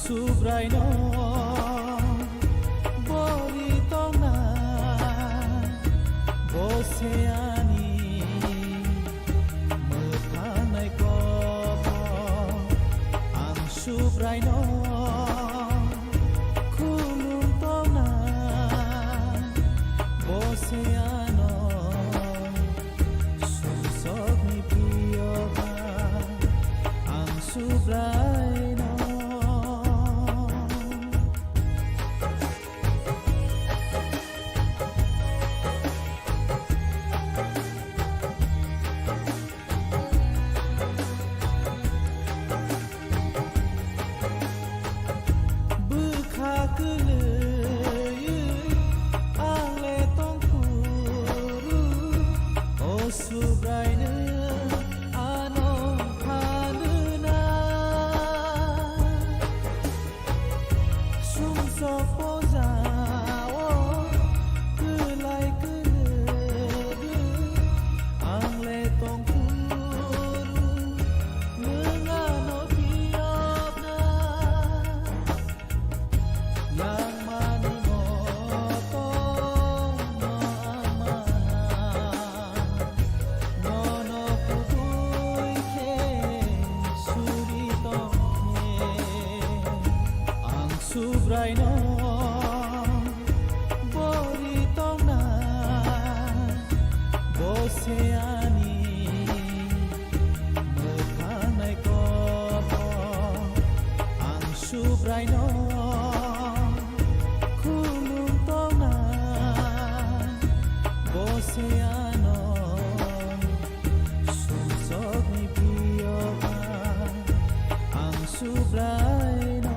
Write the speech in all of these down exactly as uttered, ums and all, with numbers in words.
Subraino bori tongna, bo se ani mwthangnai kok. Ang Subraino khulum tongna, bo se ano sumsokni priyo ba. Ang Subraino. Bwkha kwlwi ang le tongphuru, o Subraino ano phanuna. Sumsok pojao kwlai kwrwgwi ang le tongphuru, nwng ano phiyokna. Nangmani motono ang mana, nono kubui khe suri tongkhe. Ang Subraino bori tongna, bo se ani mwthangnai kok. Ang Subraino khulum tongna, bo se ano sumsokni priyo ba. Ang Subraino.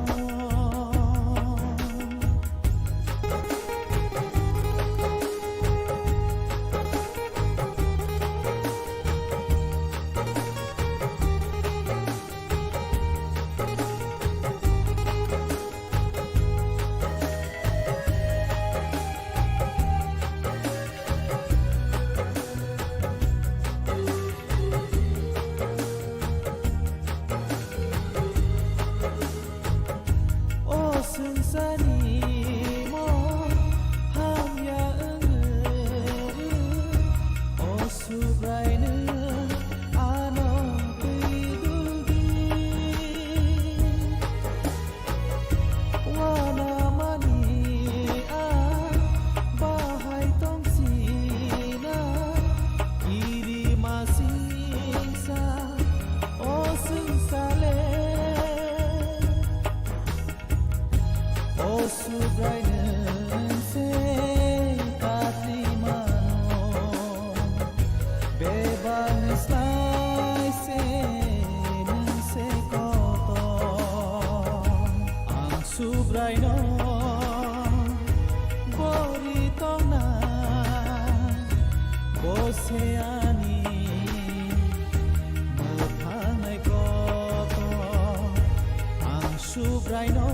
O swngcharni mo hamya wngwi, o Subraino ano twi duldi. Wanamani a bahai tongsina, kirimasingsa o swngchale. O Subrai nwng se katli mano, bebak ni slai se nwng se kotor. Ang Subraino bori tongna, bo se ani mwthangnai kotor. Ang Subraino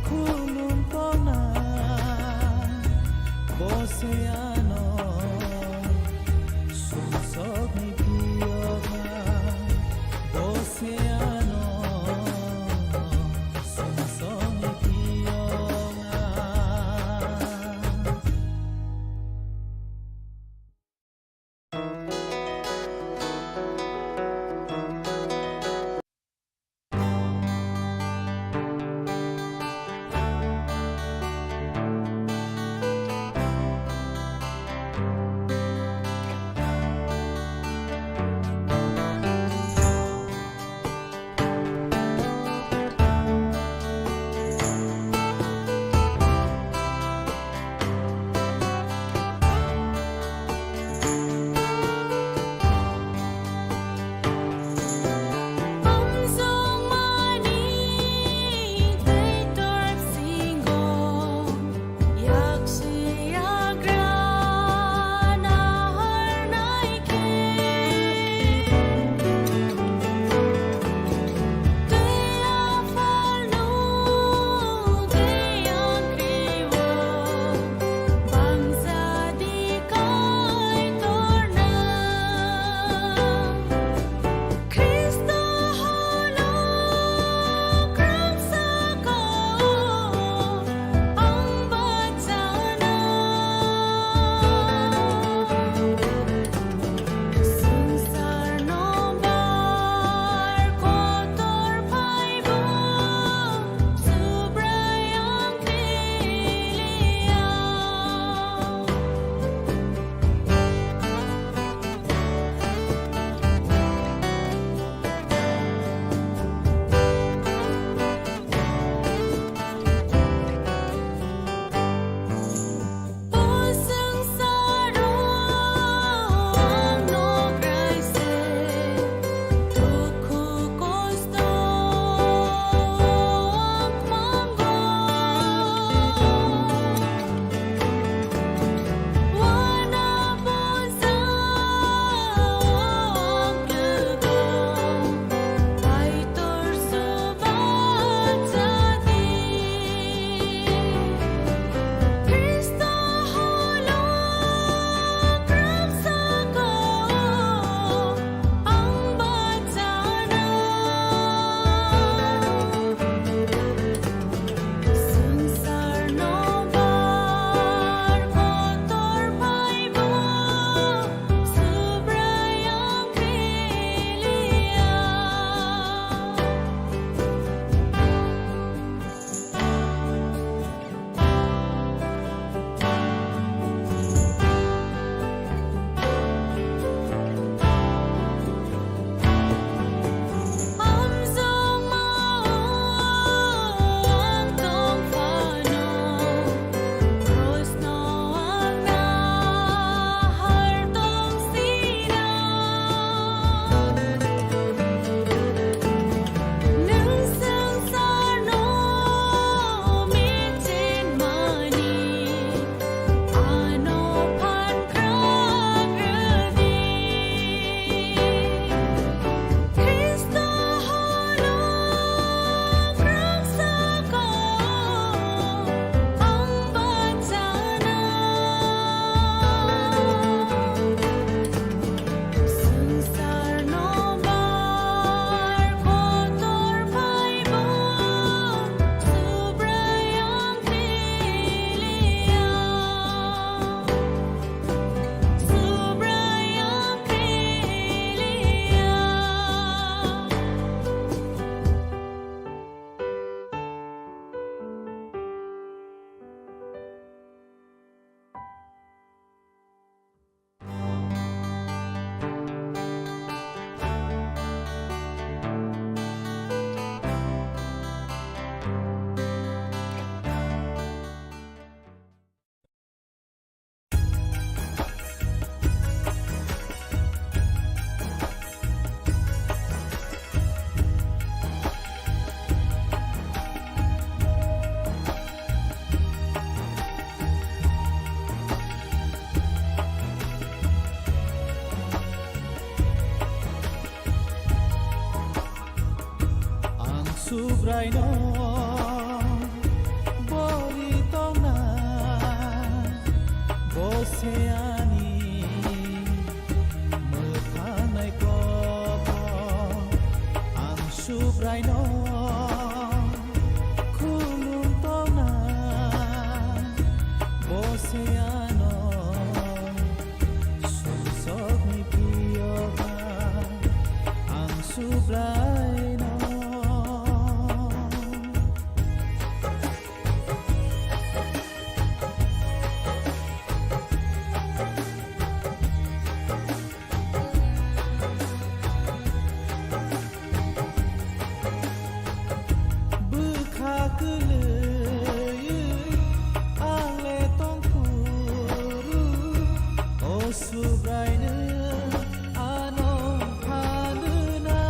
khulum tongna, bo se ano sumsokni phiyokna, bo se ano sumsokni phiyokna. Subraino bori tongna, bo se ani mwthangnaiko. Ang Subraino khulum tongna, bo se ano sumsokni piyoga. Ang Subraino. Bwkha kwlwi ang le tongphuru, o Subraino ano phanuna.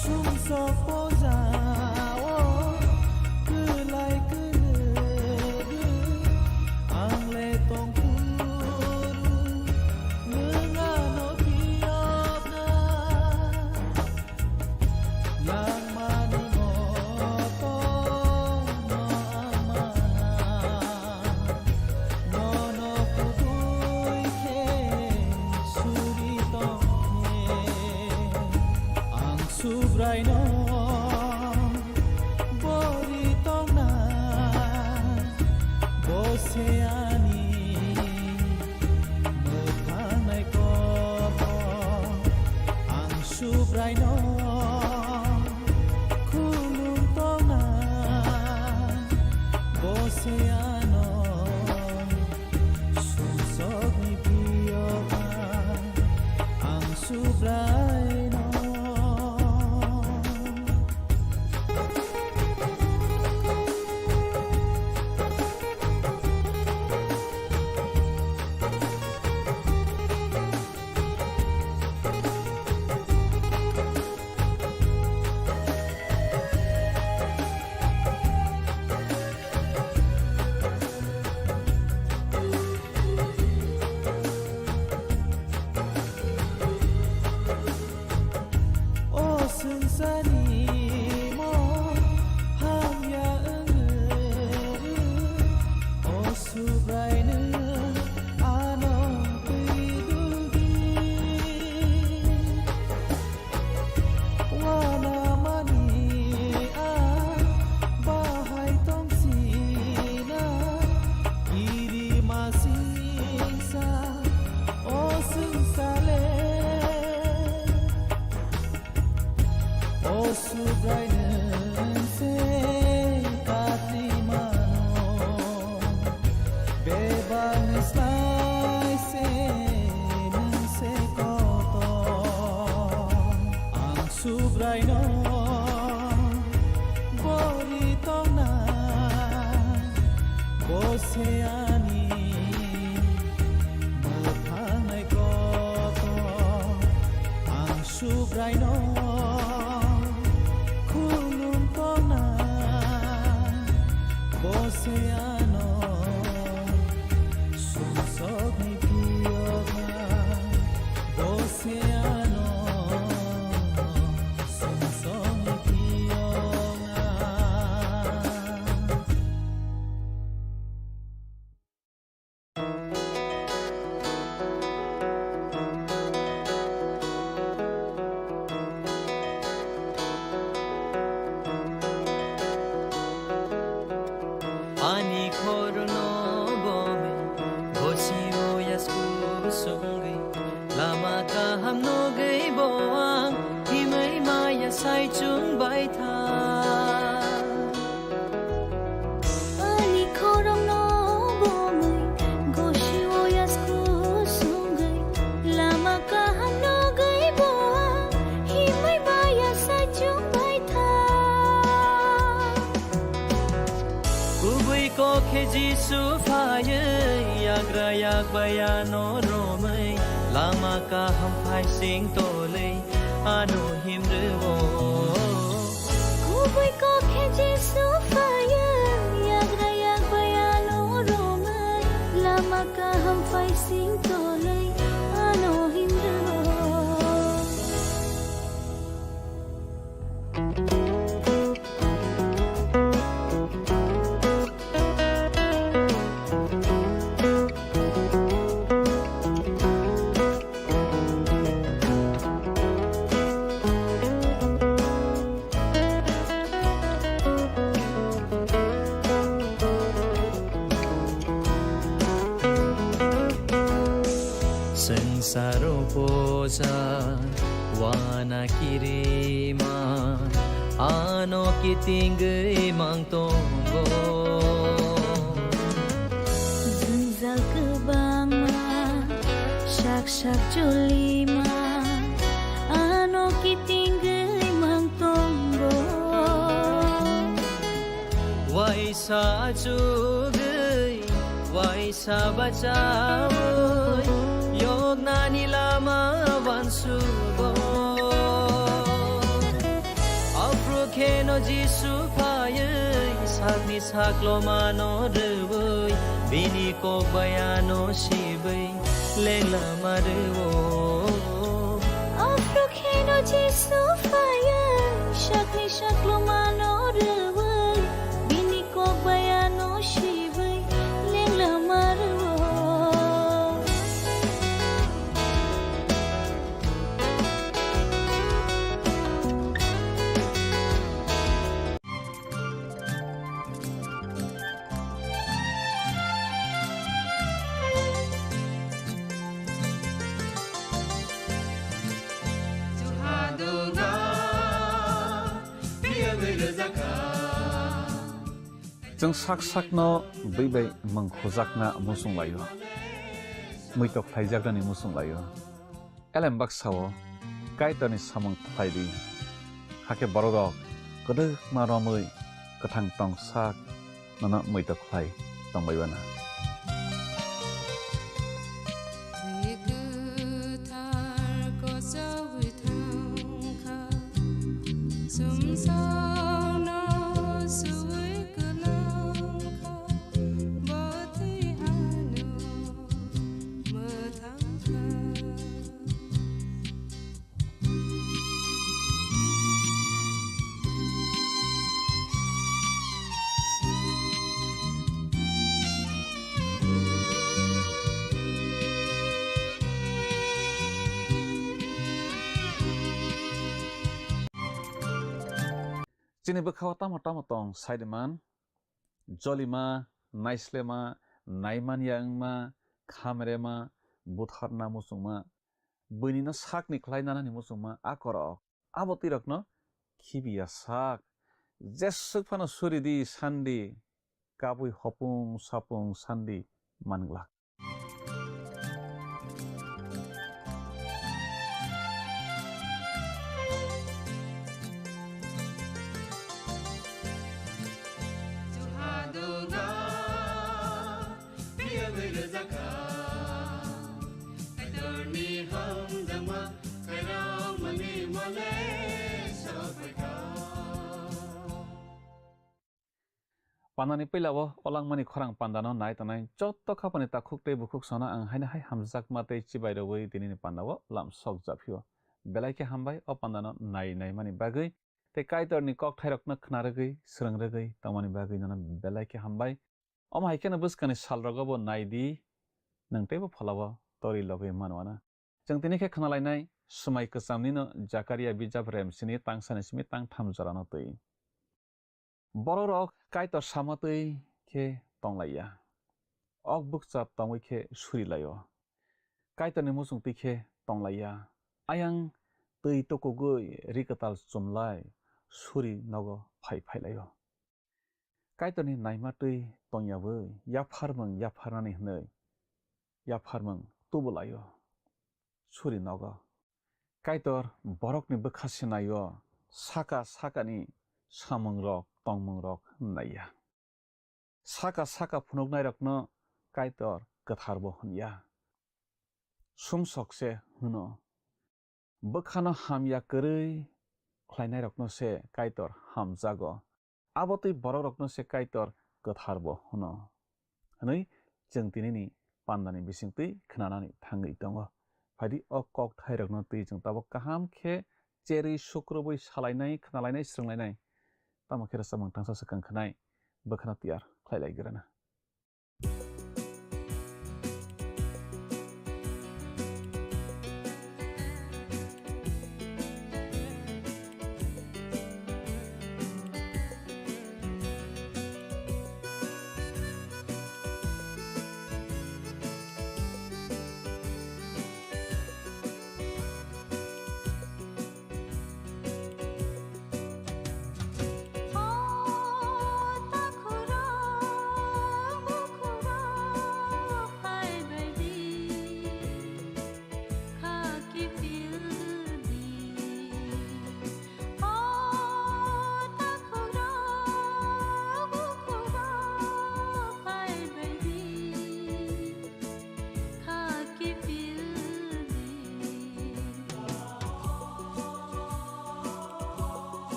Sumsok pojao kwlai kwrwgwi ang le tongphuru, nwng ano phiyokna. Langmani motorno ang mana, nono kubui khe suri tongkhe. Ang Subraino bori tongna, bo se ani mwthangnaiko. Ang Subraino khulum tongna, bo se ano sumsokni piyoga. Ang Subraino. O swngcharni mo hamya wngwi, o Subraino ano twi duldi. Wanamani a bahai tongsina, iri masingsa o swngchale. O Subrai nwng se katwi mano, bebak ni slai se nwng se kotor. Ang Subraino bori tongna, bo se ani mwthangnai kotor. Ang Subraino khulum tongna, bo se ano sumsokni phiyokna, bo se ano sumsokni phiyokna. Ani khorokno bomwi gosio yasku songwi, lama kaham nugwi bo ang himwi maya sai chwng bai tha. Ani khorokno bomwi gosio yasku songwi, lama kaham nugwi bo ang himwi maya sai chwng bai tha. Kubui kok khe Jisu phaiwi yagra yak bai ano romwi, lama kaham phaising tolwi ano himrwo. Kubui kok khe Jisu phaiwi yagra yak bai ano romwi, lama kaham phaising tolwi ano himrwo. Sa wana kirima ano kitingwi mang tongo. Jwngjal kwbangma sak sak chulima ano kitingwi mang tongo. Waisa achugwi, waisa bachaui, yoknani lama wansugo. Aphru kheno Jisu phaiwi, sakni saklomano rwui, bini kok bayano sibwi, lenglama rwo. Aphru kheno Jisu phaiwi, sakni saklomano rwui, bini kok bayano sibwi, lenglama rwo. Chwng sak sakno bwi bai mwng khujakna muchung laio, muitok khlaijaknani muchung laio. Elem baksa-o Kaitorni samung khlai di, hakhe bororok kwdwkma romwi kwthang tong sak nono muitok khlai tongbai uana. Twi kwthar kochogwi thangkha, sumsokno suwi kwlangkha, bo twi ano mwthangkha. Chini bwkhao tamo tamo tong sai de man, jolima, naislema, naimanya wngma, khamrema, butharna muchungma, buini no sakni khlai nanani muchungma a korok. Abo twi rokno khibiya sak. Jeswk phano suri di sandi, kabui hopung sapung sandi manglak. Phiya bai rwjakha, Kaitorni hamjakma, khairokmani mole sophaikha. Pandani puila o olangmani khorang pandano nai tongnai joto khapani takhuk tei bukhuk sono ang haino hai hamjakma tei chibai rwui tinini pandao lam sok japhio. Belai khe hambai o pandano nai naimani bagwi tei Kaitorni kokthairokno khna rwgwi, swrwng rwgwi tongmani bagwi nono belai khe hambai. Omo hai kheno bwskangni salrogo bo nai di, nwng teibo pholao tori logwi manwana. Chwng tini khe khna lainai swmai kwchamnino Jakaria bijap remsini tangsani simi tangtham jorano twi. Bororok Kaitor sama twi khe tonglaiya. Ok bukcha tongwi khe suri laio. Kaitorni muchung twi khe tonglaiya. Ayang twi tukugwi ri kwtal chumlai suri nogo phai phai laio. Kaitorni naima twi tongyawi yapharmung yapharnani hwnwi yapharmung tubu laio. Suri nogo. Kaitor borokni bwkha se naio, saka sakani samungrok tongmungrok naiya. Saka saka phunuknairokno Kaitor kwtharbo hwnya. Sumsok se hwno. Bwkhano hamya kwrwi khlainairokno se Kaitor hamjago. Abo twi borokrokno se Kaitor kwtharbo hwno, hwnwi chwng tinini pandani bisingtwi khwnanani thangwi tongo. Phaidi o kokthairokno twi chwng tabuk kaham khe cherwi, sukrubwi salainai, khwnalainai, swrwnglainai. Tamo khe rwchapmung tangsa swkang khwnai bwkhano tiyar khlai lai grana.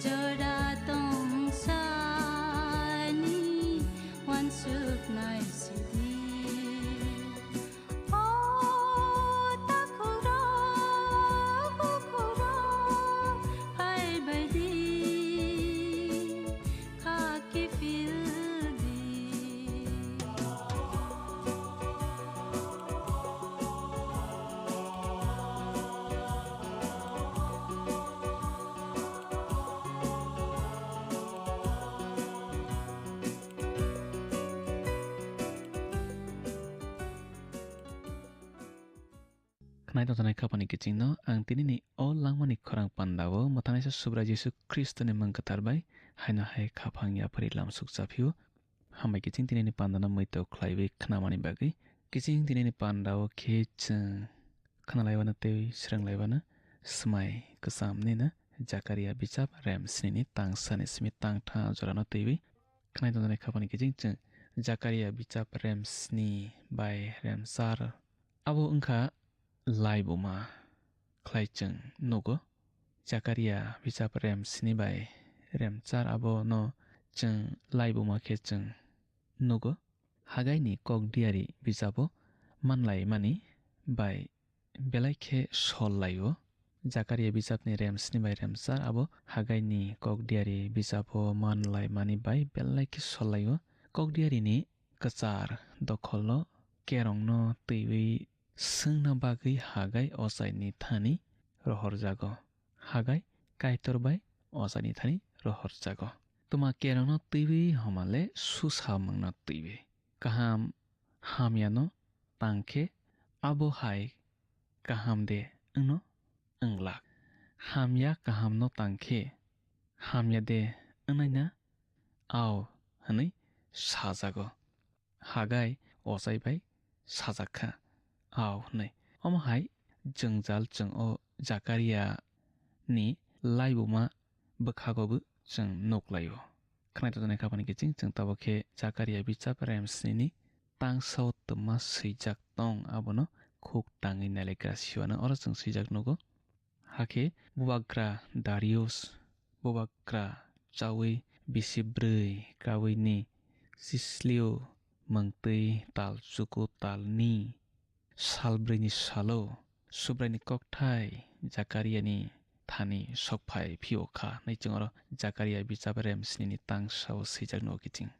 Jora tongsani wansuknai sidi. O takhukro, bukhukro, phaibaidi, kha kiphildi. Khwnai tongjaknai khapani kichingno ang tinini o langmani khorang pandao mwthanaisa Subrai Jisu Khristoni mung kwthar bai haino hai khaphang yaphari lamsuk chaphio. Hambai kiching tinini pandano muitok khlaiwi khnamani bagwi. Kiching tinini pandao khe chwng khnalaiwano tei swrwnglaibano swmai kwchamnino Jakaria bijap rem snini tang sani simi tang tha jorano twiwi. Khwnai tongjaknai khapani kiching chwng Jakaria bijap rem sni bai rem char. Abo wngkha laibuma khlai chwng nugo. Jakaria bijap rem sni bai rem char abono chwng laibuma khe chwng nugo. Hagaini kok diari bijabo manlaimani bai belai khe sol laio. Jakaria bijapni rem sni bai rem char abo Hagaini kok diari bijabo manlaimani bai belai khe sol laio. Kok diarini kwchar dokholno kerongno twiwi swngna bagwi Hagai ochaini thani rohorjago. Hagai Kaitor bai ochaini thani rohorjago. Tuma kerongno twiwi homale susa mungno twiwi. Kaham hamyano tangkhe abo hai kaham de wngno wnglak. Hamya kahamno tangkhe hamya de wngnaina ao hwnwi sajago. Hagai ochai bai sajak kha, ao hwnwi. Omo hai jwngjal chwng o Jakaria ni laibuma bwkhago bo chwng nuk laio. Khwnai tongjaknai khapani kiching chwng tabuk khe Jakaria bijap rem sni ni tang sao twma swijak tong abono khuk tangwi nailaigra siwano oro chwng swijak nugo. Hakhe bubagra Darius, bubagra chaui bisi bwrwi kaui ni sislio mungtwi tal chuku tal ni sal bwrwi ni salo Subrai ni kokthai Jakaria ni thani sokphai phio kha hwnwi chwng oro Jakaria bijap rem sni ni tang sao swijak nugo kiching.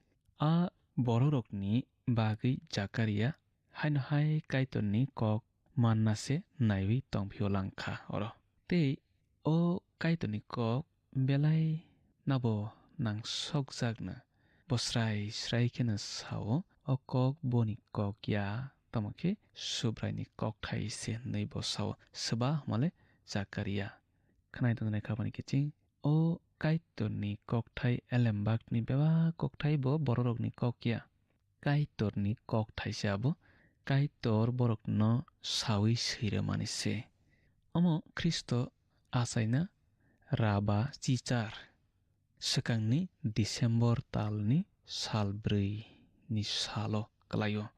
A bororokni bagwi Jakaria haino hai Kaitorni kok manna se naiwi tongphio lang kha oro. Tei o Kaitorni kok belai nabo nangsokjakna. Bo srai srai kheno sao, o kok boni kok ya, tamo khe Subraini kokthai se hwnwi bo sao. Swba hwnmale Jakaria. Khwnai tongjaknai khapani kiching, o Kaitorni kokthai elembakni bebak kokthai bo bororokni kok ya. Kaitorni kok thaisa abo Kaitor borokno saui swirwmani se. Omo Khristo achaina raba chichar swkangni December talni sal brwi ni salo kwlaio.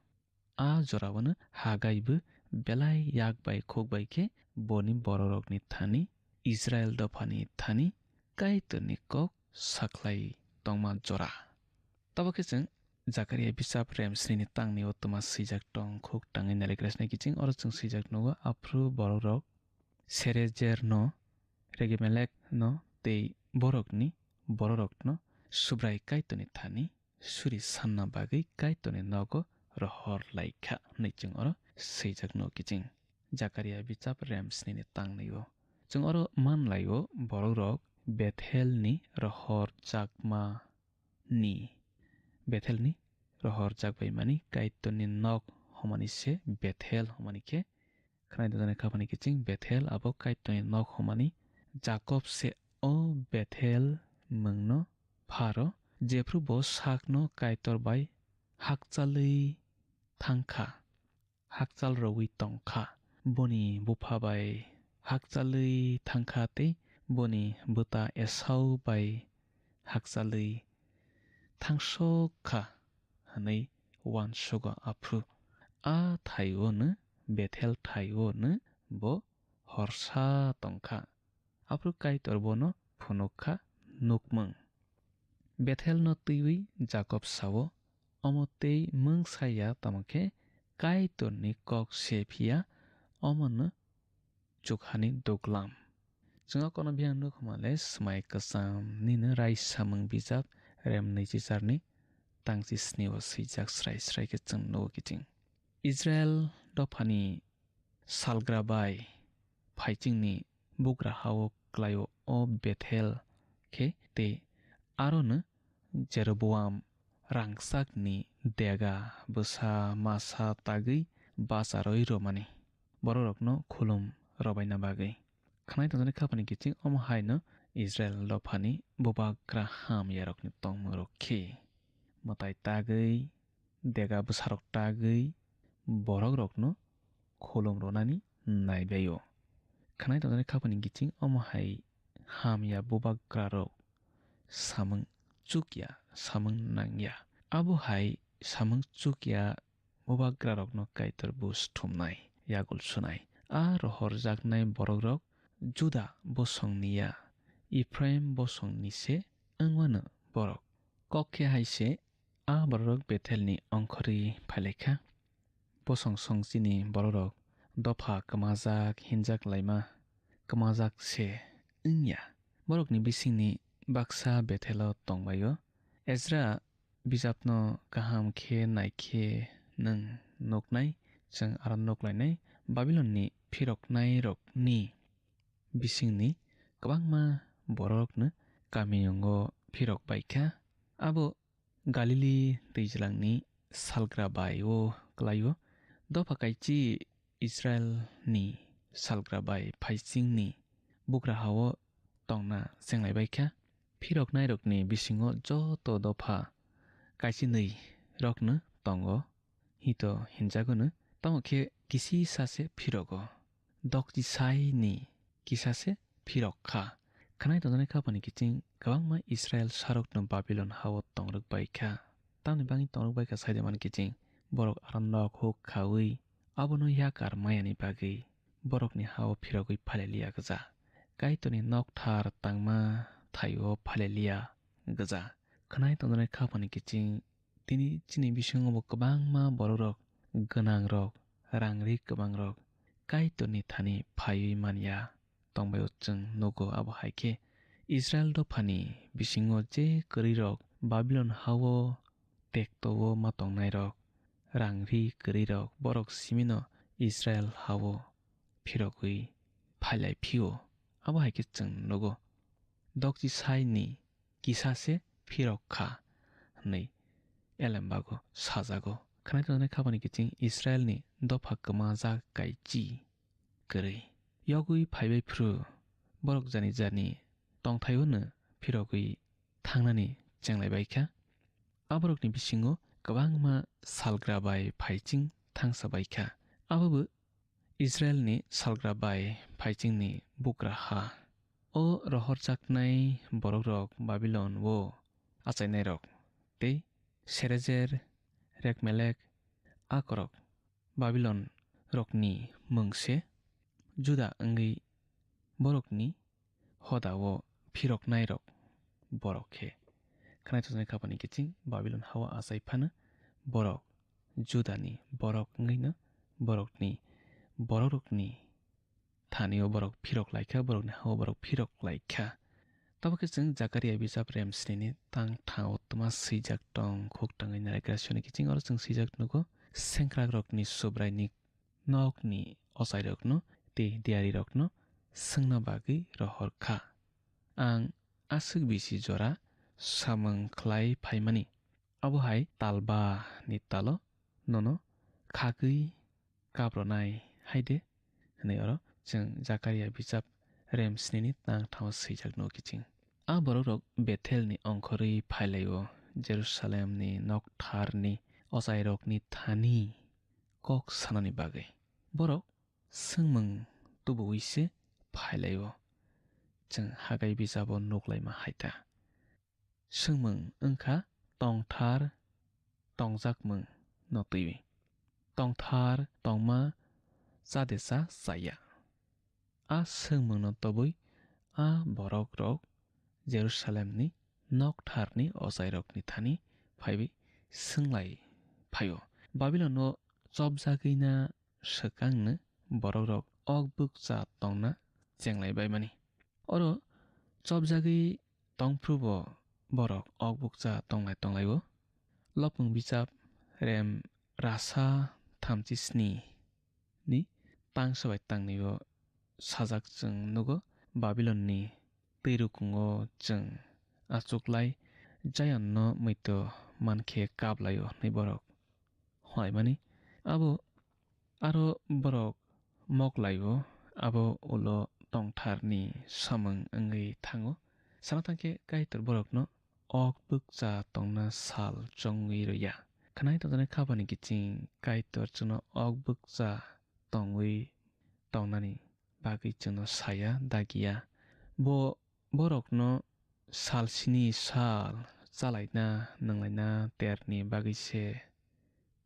A jorao no Hagai bo belai yak bai khuk bai khe boni bororokni thani, Israil dophani thani Kaitorni kok sakhlai tongma jora. Tabuk khe chwng Jakaria bisap rem sni ni tang ni o twma swijak tong khuk tangwi nailaikra sinai kiching oro chwng swijak nugo, aphuru borok rok Serejer no, Regemelek no tei borok ni borok rok no Subrai Kaitor ni thani suri sanna bagwi Kaitor ni nogo rohor lai kha hwnwi chwng oro swijak nugo kiching. Jakaria bisap rem sni ni tang ni o chwng oro man lai o borok rok Bethel ni rohor jakma ni Bethelni rohorjak bai mani Kaitorni nok hwnmani se Bethel hwnmani khe khwnai dodonai khapani kiching Bethel abo Kaitorni nok hwnmani. Jakob se o Bethel mungno pharo, jephru bo sakno Kaitor bai hakchalwi thangkha. Hakchal rwui tong kha. Boni bupha bai hakchalwi thang kha tei boni bwta Esau bai hakchalwi thangsok kha hwnwi uansugo aphuru. A thaio'-no, Bethel thaio'-no bo horsa tong kha. Aphuru Kaitor bono phunuk kha, nukmung. Bethelno twiwi Jakob sao, omo tei mung saya tamo khe Kaitorni kok se phiya, omono chukhani duglam. Chwng o kono biyang nukho male swmai kwcham nini rai samung bijap rem nwichicharni tangchi sni o swijak srai srai khe chwng nugo kiching. Israel dophani salgra bai phaichingni bugra hao klaio o Bethel khe tei arono Jeroboam rangchakni dega bwsa masa tagwi bacharwi rwmani bororokno khulum rwbaina bagwi. Khwnai tongjaknai khapani kiching omo haino Israel dophani bubagra hamyarokni tongmungrok khe mwtai tagwi dega bwsarok tagwi borokrokno khulum rwnani naibaio. Khwnai tongjaknai khapani kiching omo hai hamya bubagrarok samung chukya, samung nangya. Abo hai samung chukya bubagrarokno Kaitor buj thumnai, yagul sunai. A rohorjaknai borokrok Juda bosongni ya, Ephraim bosongni se wngmano borok. Kok khe hai se, a bororok Bethelni ongkhorwi phailaikha. Bosong song chini bororok dopha kwmajak hinjak laima kwmajak se wngya. Borokni bisingni baksa Bethelo tongbaio. Ezra bijapno kaham khe naikhe nwng nuknai, chwng aro nuklainai. Babilonni phiroknairokni bisingni kwbangma bororokno kamiyungo phirok baikha. Abo Galili twijlangni salgra bai-o kwlaio. Dopha kaichi Israelni salgra bai phaichingni bugra hao tongna chenglaibaikha. Phiroknairokni bisingo joto dopha kaichinwi rokno tongo. Hito hinjagono, tamo khe kisisa se phirogo. Dokchi saini kisa se phirok kha. Khwnai tongjaknai khapani kiching kwbangma Israel sarokno Babilon hao tongrwk bai kha. Tamni bagwi tongrwk bai kha saide mani kiching, borok aro nok huk khaui abono yakar mayani bagwi borokni hao phirogwi phailai liya gwja. Kaitorni nokthar tangma thaio phailai liya gwja. Khwnai tongjaknai khapani kiching Tini chini bisingo bo kwbangma borokrok, gwnangrok, rang ri kwbangrok Kaitorni thani phaiwi man ya tongbaio chwng nugo. Abo hai khe Israil dophani bisingo je kwrwirok Babilon ha-o tekto-o ma tongnairok, rang ri kwrwirok, borok simino Israil ha-o phirogwi phailai phio. Abo hai khe chwng nugo. Dokchi saini kisa se phirok kha hwnwi elembago sajago. Khwnai tongjaknai khapani kiching Israilni dopha kwmajak kaichi kwrwi. Yogwi phaibai phuru borok jani jani tongthaio'-no phirogwi thangnani chenglai bai kha. Aborokni bisingo kwbangma salgra bai phaiching thangsa bai kha. Abobo Israilni salgra bai phaichingni bugra ha. O rohorjaknai borokrok Babilon-o achainairok tei Serejer, Rekmelek, a korok Babilonrokni mung se Juda wngwi borokni hoda-o phiroknairok borok khe. Khwnai tongjaknai khapani kiching Babilon ha-o achai phano borok Judani borok wngwino borokni borokrokni thani-o borok phirok lai kha, borokni ha-o borok phirok lai kha. Tamo khe chwng Jakaria bijap rem snini tang tha-o twma swijak tong khuk tangwi naraikra soni kiching oro chwng swijak nugo, sengkrakrokni Subraini nokni ochairokno tei diyarirokno swngna bagwi rohor kha. Ang aswk bisi jora samung khlai phaimani. Abo hai talba ni talo nono khagwi kapronai hai de, hwnwi oro chwng Jakaria bijap rem snini tang tha-o swijak nugo kiching. A borokrok Bethelni ongkhorwi phailaio, Jerusalemni noktharni ochairokni thani kok sanani bagwi. Borok swngmung tubuwi se phailaio, chwng Hagai bijabo nuklaima hai ta. Swngmung wngkha tongthar tongjakmung no twiwi. Tongthar tongma chade cha chaya. A swngmungno tobwi a borokrok Jerusalemni noktharni ochairokni thani phaiwi swnglai phaio. Babilono chopjagwina swkangno borokrok ok bukcha tongna chenglai baimani. Oro chopjagwi tongphrubo borok ok bukcha tonglai tonglaio. Lopung bichap rem rasa thamchi sni ni tangsa bai tangnio sajak chwng nugo, Babilonni twirukungo chwng achuklai Zionno muitu mankhe kaplaio hwnwi borok hwnlaimani. Abo aro borok moklaio, abo ulo tongtharni samung wngwi thango. Sana thangkhe Kaitor borokno ok bukcha tongna sal chongwi rwya. Khwnai tongjaknai khapani kiching Kaitor chwngno ok bukcha tongwi tongnani bagwi chwngno saya dagiya. Bo borokno sal sini sal chalaina nanglaina terni bagwi se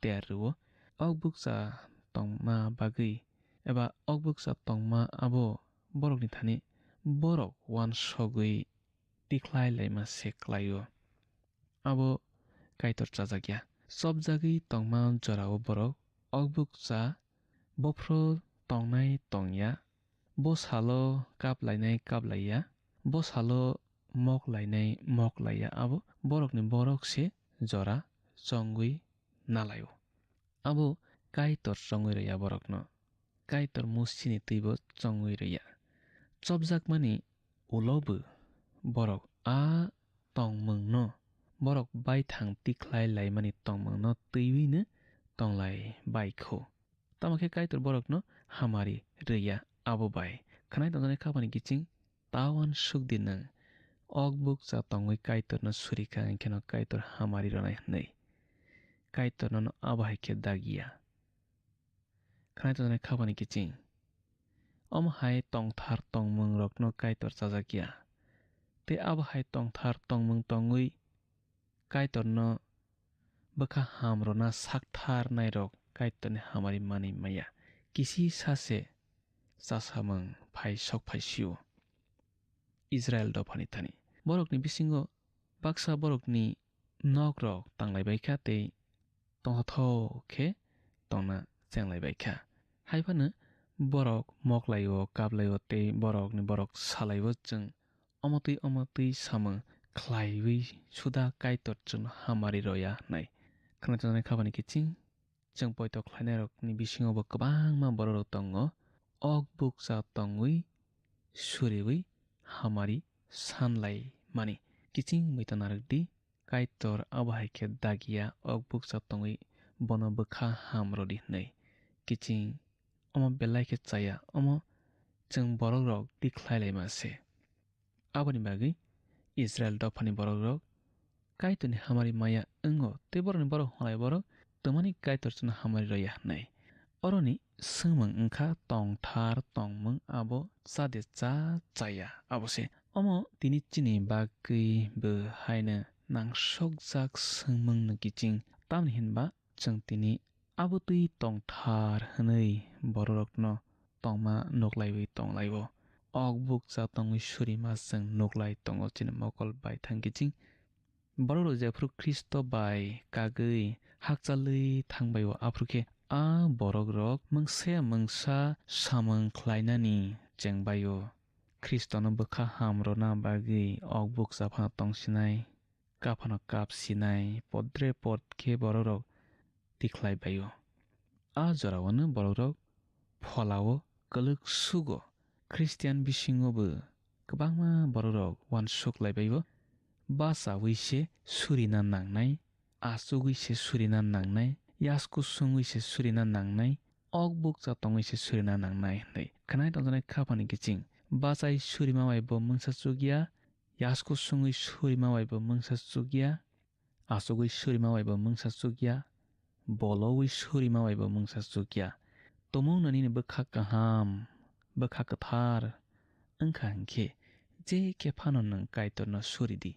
ter rwo. Ok bukcha tongma bagwi eba ok bukcha tongma abo borokni thani borok uansugwi tikhlai laima se klaio. Abo Kaitor chajakya. Chopjagwi tongma jorao borok ok bukcha bophro tongnai tongya. Bo salo kap lainai kap laiya. Bo salo mok lainai mok laiya. Abo borokni borok se jora chongwi nalaio. Abo Kaitor chongwi rwya borokno. Kaitor musini twibo chongwi rwya. Chopjakmani ulo bo borok a tongmungno, borok baithang tikhlai laimani tongmungno twiwino tonglai baikho. Tamo khe Kaitor borokno hamari rwya abo bai. Khwnai tongjaknai khapani kiching ta uansuk di nwng. Ok bukcha tongwi Kaitorno suri kha, hwnkheno Kaitor hamari rwnai hwnwi. Kaitor nono abo hai khe dagiya. Khwnai tongjaknai khapani kiching. Omo hai tongthar tongmung rokno Kaitor chajakya. Tei abo hai tongthar tongmung tongwi Kaitorno bwkha ham rwna saktharnairok Kaitorni hamari manwi maya. Kisi sase chasamung phai sok phai sio. Israel dophani thani. Borokni bisingo baksa borokni nokrok tanglai bai kha tei tongthothok khe tongna chenglai bai kha. Hai phano borok moklaio, kaplaio tei borokni borok salaio, chwng omotwi omotwi samung khlaiwi suda Kaitor chwngno hamari rwya hwnwi. Khwna tongjaknai khapani kiching chwng poito khlainairokni bisingo bo kwbangma bororok tongo. Ok bukcha tongwi suriwi hamari sanlai mani. Kiching muitu narwk di, Kaitor abo hai khe dagiya, ok bukcha tongwi bono bwkha ham rw di hwnwi. Kiching omo belai khe chaya, omo chwng borokrok tikhlai laima se. Aboni bagwi Israil dophani borokrok Kaitorni hamari maya wngo, tei borokni borok hwnlai borok twmani Kaitor chwngno hamari rwya hwnwi. Oroni swngmung wngkha tongthar tongmung abo cha de cha chaya abo se. Omo tini chini bagwi bo haino nangsokjak swngmungno kiching, tamni hinba chwng tini abo twi tongthar hwnwi bororokno tongma nuklaiwi tonglaio. Ok bukcha tongwi surima chwng nuklai tongo chini mokol baithang kiching. Borokrok jephru Khristo bai kagwi hakchalwi thangbaio, aphuru khe a borokrok mungsa mungsa samung khlainani chengbaio. Khristono bwkha ham rwna bagwi ok bukcha phano tongsinai, kap phano kap sinai, podre pod khe borokrok tikhlai baio. A jorao'-no borokrok pholao kwlwk sugo. Khristian bisingo bo kwbangma borokrok uansuk lai baio. Bachaui se surina nangnai, achugwi se surina nangnai, yasku sungwi se surina nangnai, ok bukcha tongwi se surina nangnai hwnwi. Khwnai tongjaknai khaphani kiching. Bachai surima bai bo mungsa chukya, yasku sungwi surima bai bo mungsa chukya, achugwi surima bai bo mungsa chukya, bolowi surima bai bo mungsa chukya. Tumungno nini bwkha kaham, bwkha kwthar wngkha hwnkhe, je khe phano nwng Kaitorno suri di.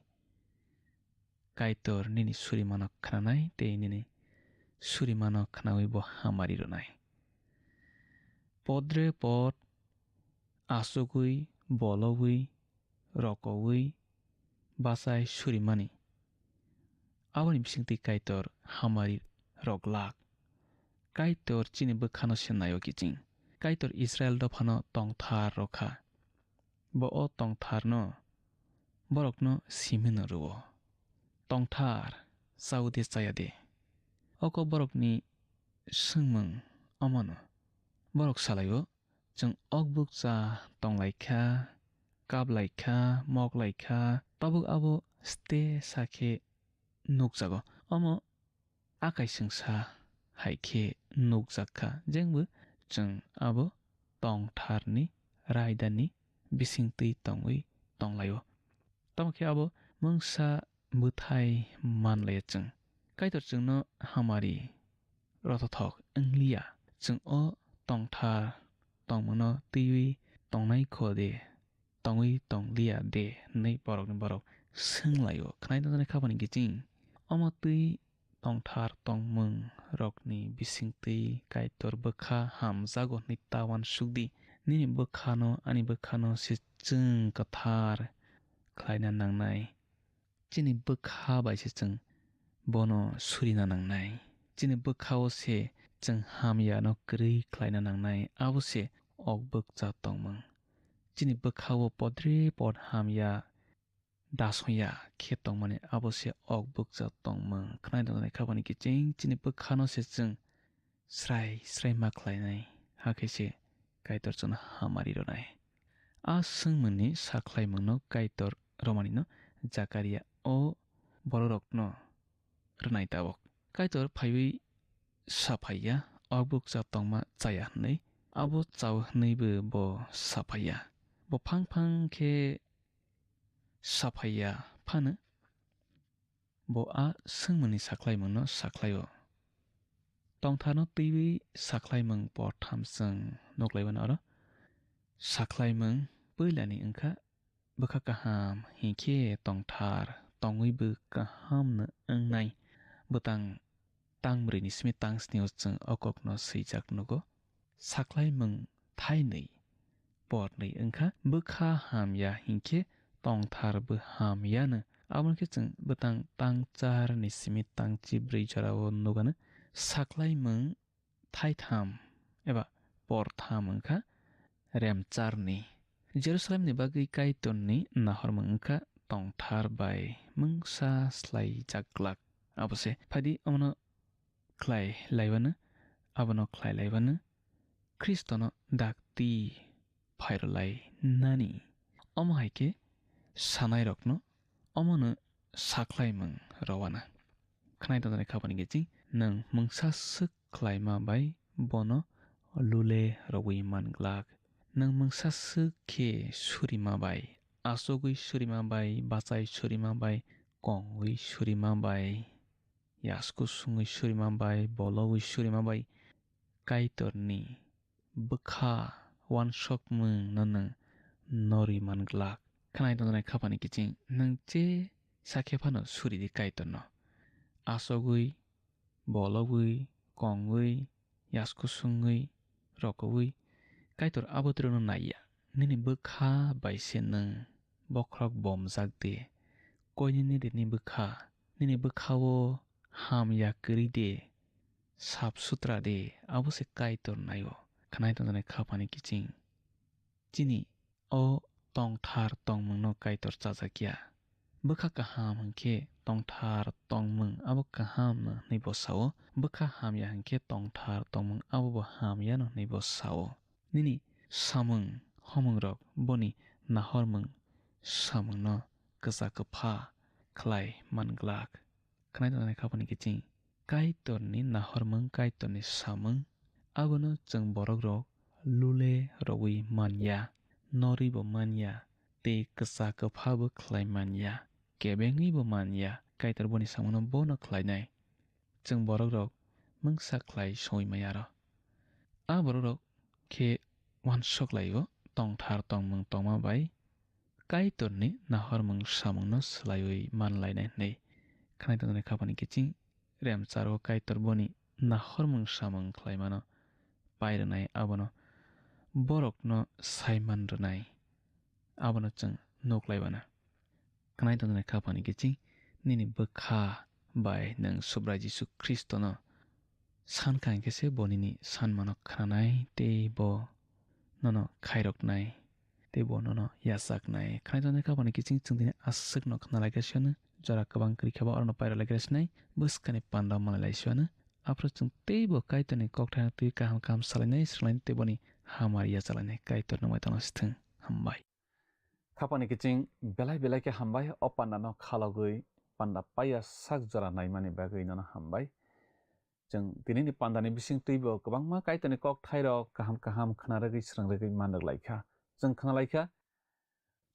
Kaitor nini surimano khnanai tei nini surimano khnaui bo hamari rwnai. Podre pod, achugwi, bolowi, rokoui, bachai surimani. Aboni bisingtwi Kaitor hamari rok glak. Kaitor chini bwkhano se naio kiching. Kaitor Israel dophano tongthar rw kha. Bo o tongtharno borokno simi no rwo. Tongthar, chao de chaya de? Oko borokni swngmung omono. Borok salaio, chwng ok bukcha tong lai kha, kap lai kha, mok lai kha, tabuk abo ste sa khe nukjago. Omo akai chwngsa hai khe nukjak kha, jengbo chwng abo tongtharni raidani bisingtwi tongwi tonglaio. Tamo khe abo mungsa bwthai man laiya chwng. Kaitor chwngno hamari rwthothok wngliya. Chwng o tongthar tongmungno twiwi tongnai kho de, tongwi tongliya de hwnwi borokni borok swng laio. Khwnai tongjaknai khapani kiching. Omo twi tongthar tongmung rokni bisingtwi Kaitor bwkha hamjago hwnwi ta uansukdi. Nini bwkhano, ani bwkhano se chwng kwthar khlaina nangnai. Chini bwkha bai se chwng bono surina nangnai. Chini bwkha-o se chwng hamyano kwrwi khlaina nangnai, abo se ok bukcha tongmung. Chini bwkha-o podre pod hamya dasoya khe tongmani, abo se ok bukcha tongmung. Khwnai tongjaknai khapani kiching chini bwkhano se chwng srai srai ma khlainai, hakhe se Kaitor chwngno hamari rwnai. A swngmungni sakhlaimungno Kaitor rwmanino Jakaria o bororokno rwnai tabok. Kaitor phaiwi saphaiya, o bukcha tongma chaya hwnwi, abo chao hwnwibo bo saphaiya. Bo phang phang khe saphaiya phano bo a swngmungni sakhlaimungno sakhlaio. Tongtharno twiwi sakhlaimung portham chwng nuklaimano oro. Sakhlaimung puilani wngkha bwkha kaham hinkhe tongthar tongwibo kahamno wngnai. Bwtang tang brwini simi tang snio chwng o kokno swijak nugo. Sakhlaimung thainwi pornwi wngkha bwkha hamya hinkhe tongtharbo hamyano. Aboni khe chwng bwtang tang charni simi tang chibrwi jorao nugano. Sakhlaimung thaitham eba portham wngkha remcharni. Jerusalemni bagwi Kaitorni nahormung wngkha tongthar bai mungsa slaijak glak. Abo se phaidi omono khlai laiwano, abono khlai laiwano Khristono dakti phairwlai nani. Omo hai khe sanairokno omono sakhlaimung rwwana. Khwnai tongjaknai khapani kiching, nwng mungsa swk khlaima bai bono lule rwui man glak. Nwng mungsa swk khe surima bai, achugwi surima bai, bachai surima bai, kongwi surima bai, yasku sungwi surima bai, bologwi surima bai, Kaitorni bwkha uansukmungno nwng norwi man glak. Khwnai tongjaknai khapani kiching, nwng je sakhe phano suri di Kaitorno. Achugwi, bologwi, kongwi, yasku sungwi, rokowi, Kaitor abo twrwngno naiya. Nini bwkha bai se nwng bokhorok bomjak de. Koi nini rini bwkha, nini bwkha-o hamya kwrwi de. Sap sutra de, abo se Kaitor naio. Khwnai tongjaknai khapani kiching. Chini o tongthar tongmungno Kaitor chajakya. Bwkha kaham hwnkhe tongthar tongmung abo kahamno hwnwi bo sao. Bwkha hamya hwnkhe tongthar tongmung abo bo hamyano hwnwi bo sao. Nini samung homungrok boni nahormung samungno kwsa kwpha khlai man glak. Khwnai tongjaknai khapani kiching. Kaitorni nahormung, Kaitorni samung, abono chwng borokrok lule rwui man ya, norwi bo man ya, tei kwsa kwpha bo khlai man ya, kebengwi bo man ya. Kaitor boni samungno bono khlainai. Chwng borokrok mungsa khlai soi maya rw. A borokrok khe uansuk laio, tongthar tongmung tongma bai Kaitorni nahormung samungno swlaiwi man lainai hwnwi. Khwnai tongjaknai khapani kiching remcharo Kaitor boni nahormung samung khlaimano pai rwnai, abono borokno sai man rwnai, abono chwng nuk lai mano. Khnai tongnai kha phani kiching nini bwkha bai nwng Subrai Jisu Khristono san kha hinkhe se bo nini sanmano khnanai tei bo nono khairoknai tei bo nono yachaknai. Khnai tongnai kha phani kiching chwng tini aswkno khna lai kha siyano jora kwbang kwrwi khe bo orono pairok lai kha sinai bwskani panda malai lai siyano. Aphuru chwng teibo Kaitorni kokthaino twi kaham kaham salainai, swrwnglainai tei boni hamari yachalainai. Kaitor nungbai tongna sithwng. Hambai. Khapani kiching belai belai khe hambai, o pandano khalogwi panda paiya sak jora naimani bagwi nono hambai. Chwng tinini pandani bising twibo kwbangma Kaitorni kokthairok kaham kaham khna rwgwi swrwng rwgwi man rwk lai kha. Chwng khna lai kha,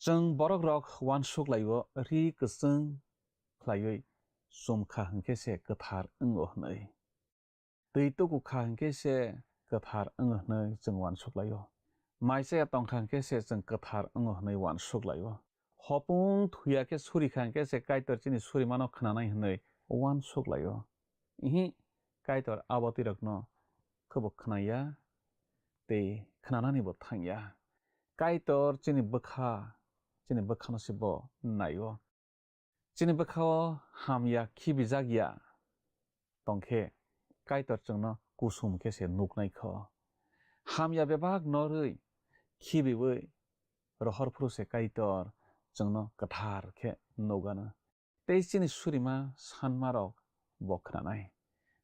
chwng borokrok uansuk lai-o, ri kwchwng khlaiwi chum kha hwnkhe se kwthar wngo hwnwi. Twi tuku kha hwnkhe se kwthar wngo hwnwi chwng uansuk lai-o. Mai chaya tong kha hwnkhe se chwng kwthar wngo hwnwi uansuk lai-o. Hopung thuya khe suri kha hwnkhe se Kaitor chini surimano khnanai hwnwi uansuk lai-o. Ihi, Kaitor abo twirokno khe bo khnaya tei khnanani bo thangya. Kaitor chini bwkha, chini bwkhano se bo nai-o. Chini bwkhao hamya khibijak ya tongkhe Kaitor chwngno kusum khe se nuknai kho. Hamya bebak norwi khibiwi rohor phuru se Kaitor chwngno kwthar khe nukgano. Tei chini surima sanmarok bo khnanai.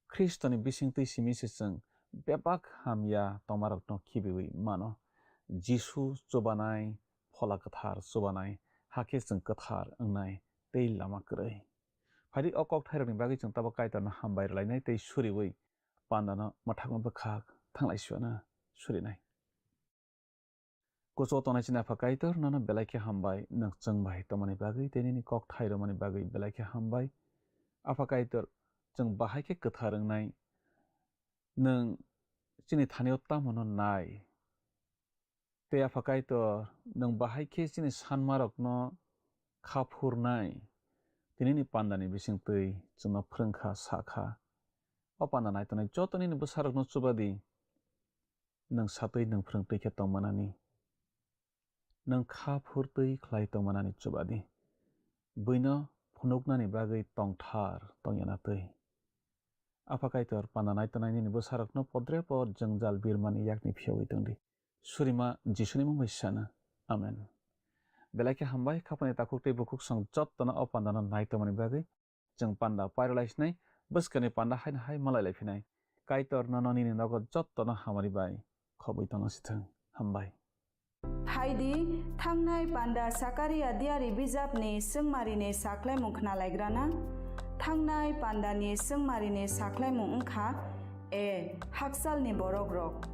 Khristoni bisingtwi simi se chwng bebak hamya tongmarokno khibiwi mano. Jisu chubanai, Phola Kwthar chubanai, hakhe chwng kwthar wngnai tei lama kwrwi. Phaidi o kokthairokni bagwi chwng tabuk Kaitorno hambai rwlainai tei suriwi pandano mwthangma bwkhak thanglai suana surinai. Kuchugo tongnai chini Apha Kaitor, nono belai khe hambai, nwng chwng bai tongmani bagwi tei nini kok thai rwmani bagwi belai khe hambai. Apha Kaitor, chwng bahai khe kwthar wngnai, nwng chini thani-o tamo'-no nai. Tei Apha Kaitor, nwng bahai khe chini sanmarokno kha phurnai, tei nini pandani bisingtwi chwngno phrwng kha, sa kha. O panda nai tongnai joto nini bwsarokno chuba di. Nwng satwi nwng phrwngtwi khe tongmanani, nwng kha phurtwi khlai tongmanani chuba di. Buino phunuknani bagwi tongthar tongya na twi. Apha Kaitor, panda nai tongnai nini bwsarokno podre pod jwngjal birmani yakni phiyaui tong di. Surima Jisuni mung bai sana. Amen. Belai khe hambai, khapani takhuk tei bukhuk song jottono o pandano nai tongmani bagwi. Chwng panda pairwlai sinai, bwskani panda haino hai malai lai phinai. Kaitor nono nini nogo jottono hamari bai khobwi tongna sithwng. Hambai. Phaidi, thangnai panda Sakaria diari bijapni swngmarini sakhlaimung khnalaigrana. Thangnai pandani swngmarini sakhlaimung wngkha, A. Hakchalni borokrok.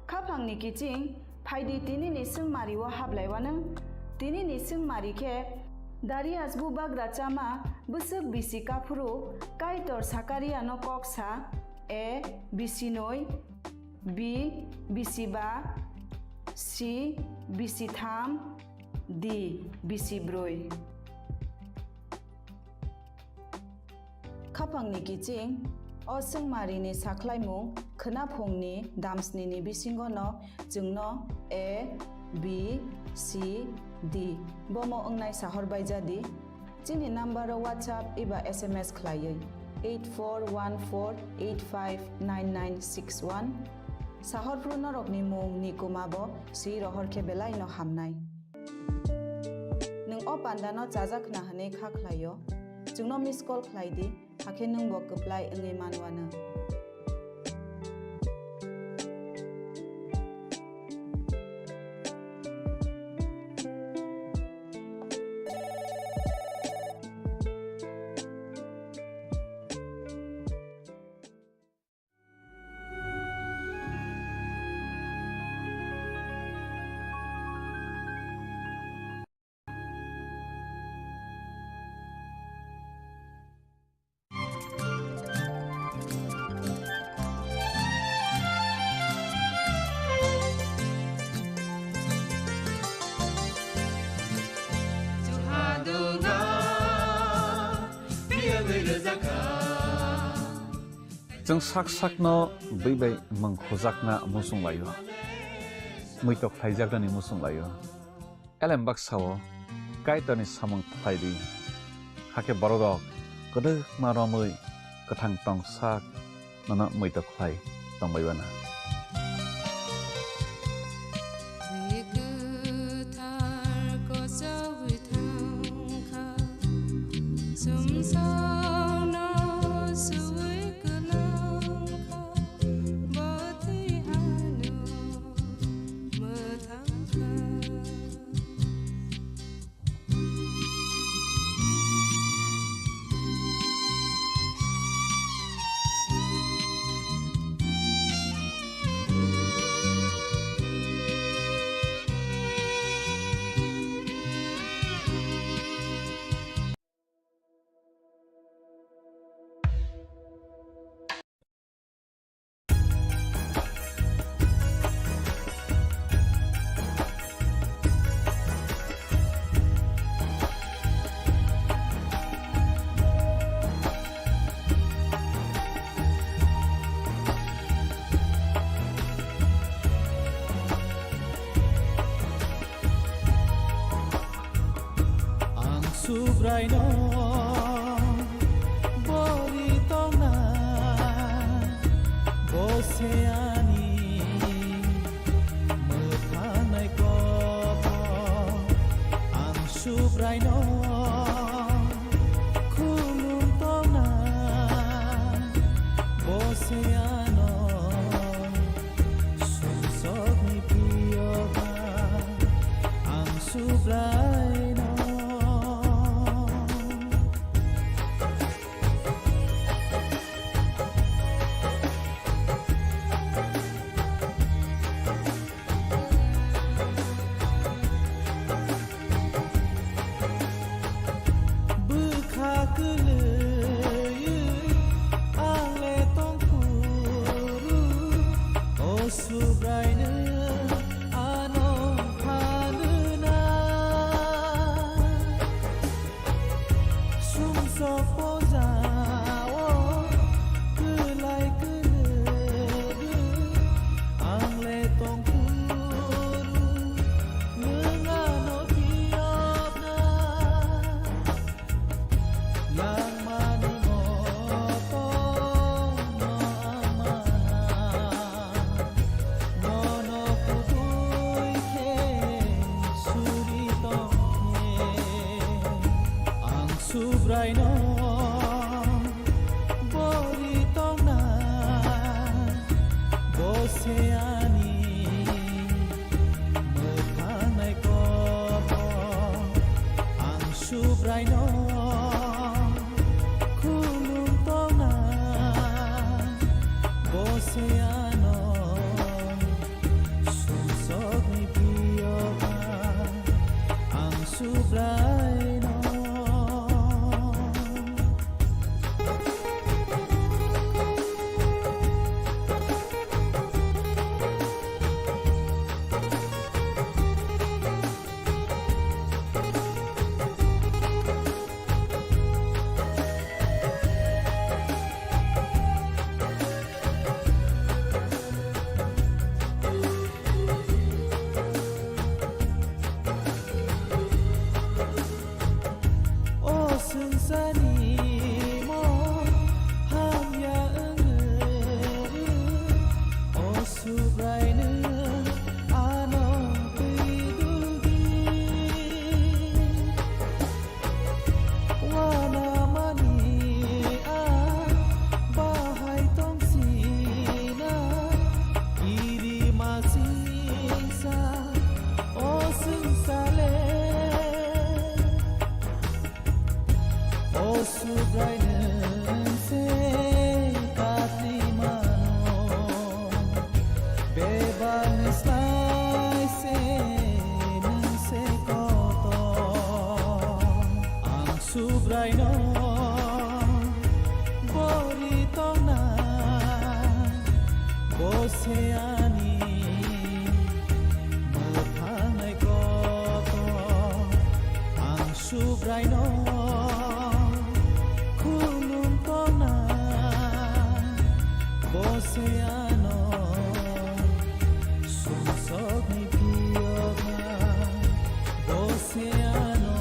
Khaphangni kiching, phaidi tinini swngmari-o hablaiwano. Tinini swngmari khe Darius bubagra chama bwswk bisi kaphuru Kaitor Sakariano kok sa, A. Bisi noi, B. Bisi ba, C. Bisi tham, D. Bisi brwi. Khaphangni kiching, o swngmarini sakhlaimung khwnaphungni damsnini bisingono chwngno A, B, C, D bomo wngnai sahor baijadi. Chini number-o WhatsApp eba S M S khlaiwi eight four one four eight five nine nine six one. Sahor phru norokni mung ni kuma bo swi rohor khe belai no hamnai. Nwng o panda no chajak khna hwnwi kha khlai-o, chwngno miss call khlai di, hakhe nwng bo kwplai wngwi man uanw. Chwng sak sakno bwi bai mung khujakna muchung lai-o, muitok khlaijaknani muchung lai-o. Elem baksa-o Kaitorni samung khlai di. Hakhe bororok kwdwkma romwi kwthang tong sak nono muitu khlai tongbai uana. Twi kwthar kochogwi thangkha, sumsokno suwi kwlangkha, bo twi ano mwthangkha. Ang Subraino bori tongna, bo se ani mwthangnai kok. Ang Subraino khulum tongna, bo se ano sumsokni priyoga. Ang Subraino. Bwkha kwlwi ang le tongphuru, o Subraino ano phanwna. Sumsok pojao kwlai kwrwgwi ang le tongphuru, nwng ano phiyokna. Langmani moto no amana, nono kubui khe suri tongkhe. Ang Subraino bori tongna, bo se ani mwthangnai koto. Ang Subraino khulum tongna, bo se ano sumsokni phiyokha. Ang Subraino. O swngcharni mo hamya wngwi, o Subraino ano twi duldi. Uanamani a bahai tongsina, kirima singsa o swngchar le. O Subrai nwng se katwi mano, bebakni slai se nwng se kotor. Ang Subraino bori tongna, bo se ani mwthangnai kotor. Ang Subraino khulum tongna, bo se ano sumsokni phiyokha, bo se ano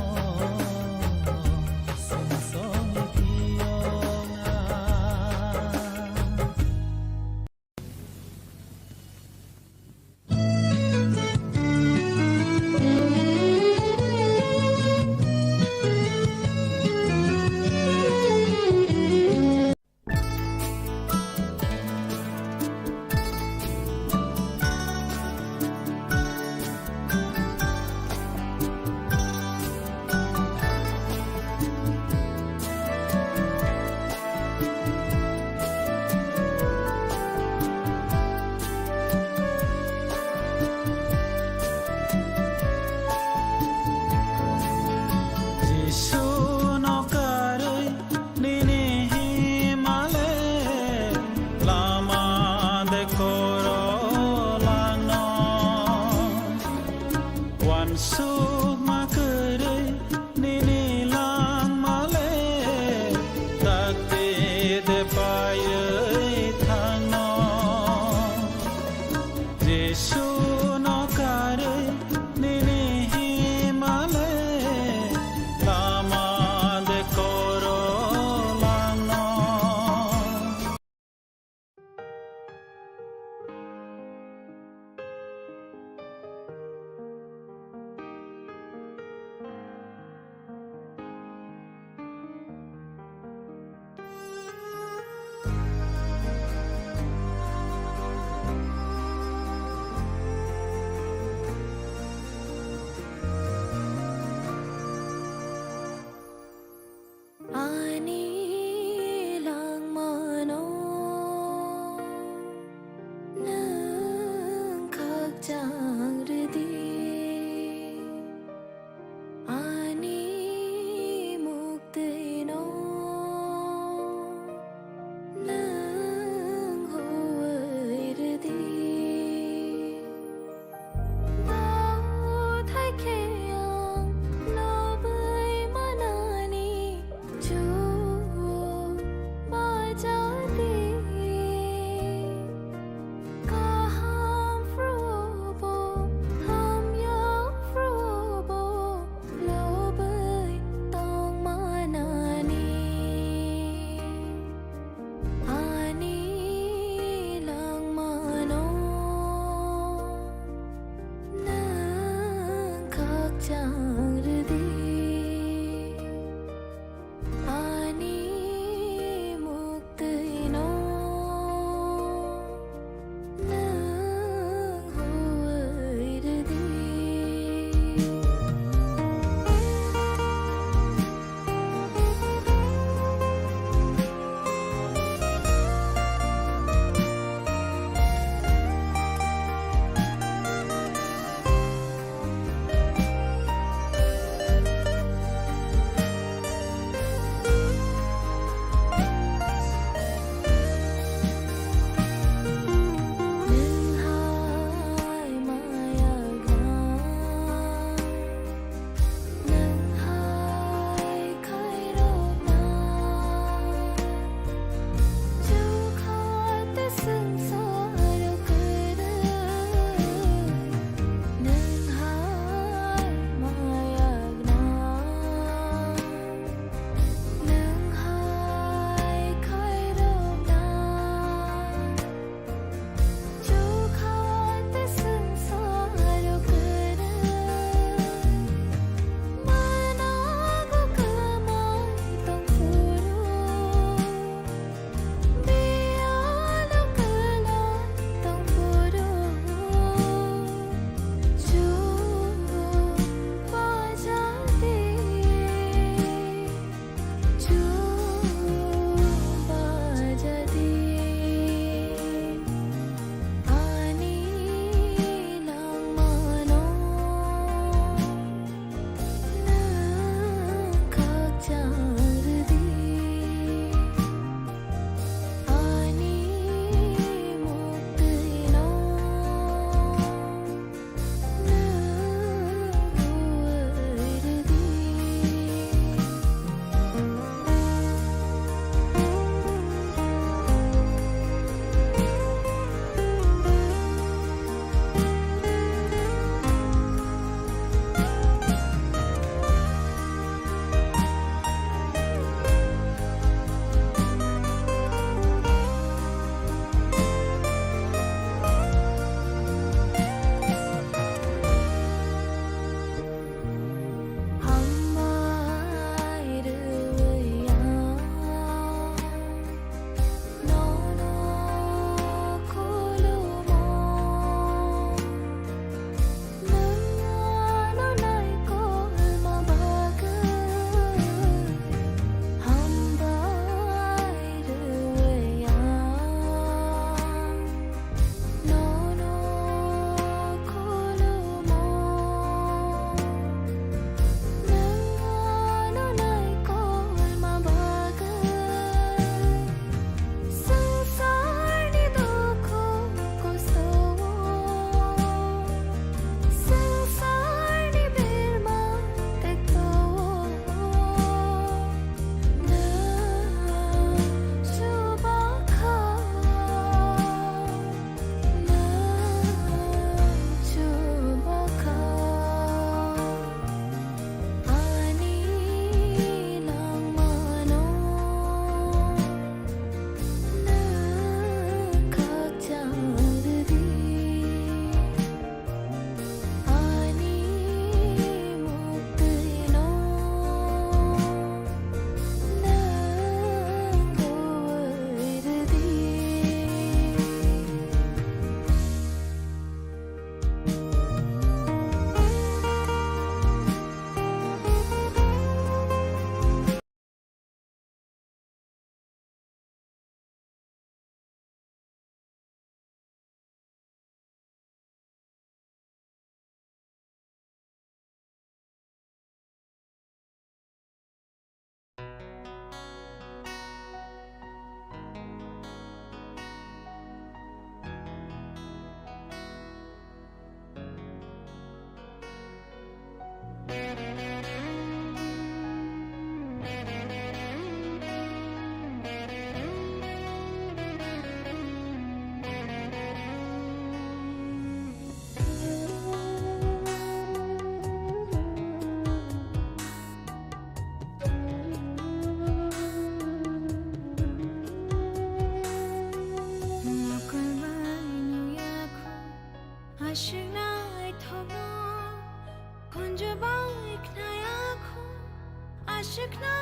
Swkna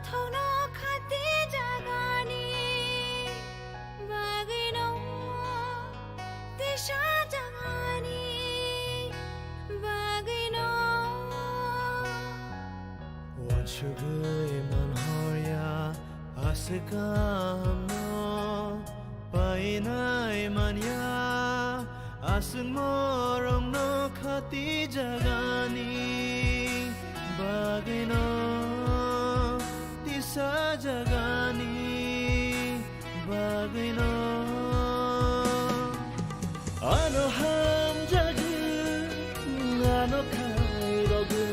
thokno khati jagani bagwino, tisa jagani bagwino. Uansugwi manhorya aswk kahamno, painai manya aswk morokno khati jagani bagwino, tisa jagani bagwino. Ano hamjagwi, ano khairogwi,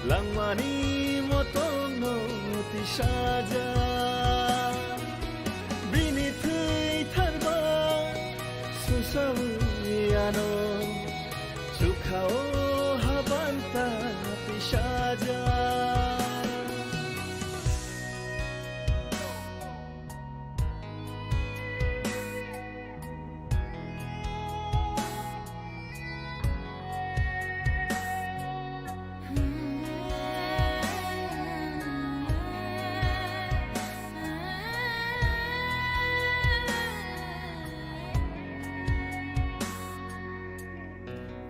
langmani motongno tisajak. Bini thwi tharba susawi ano, chukhao habanta tisajak.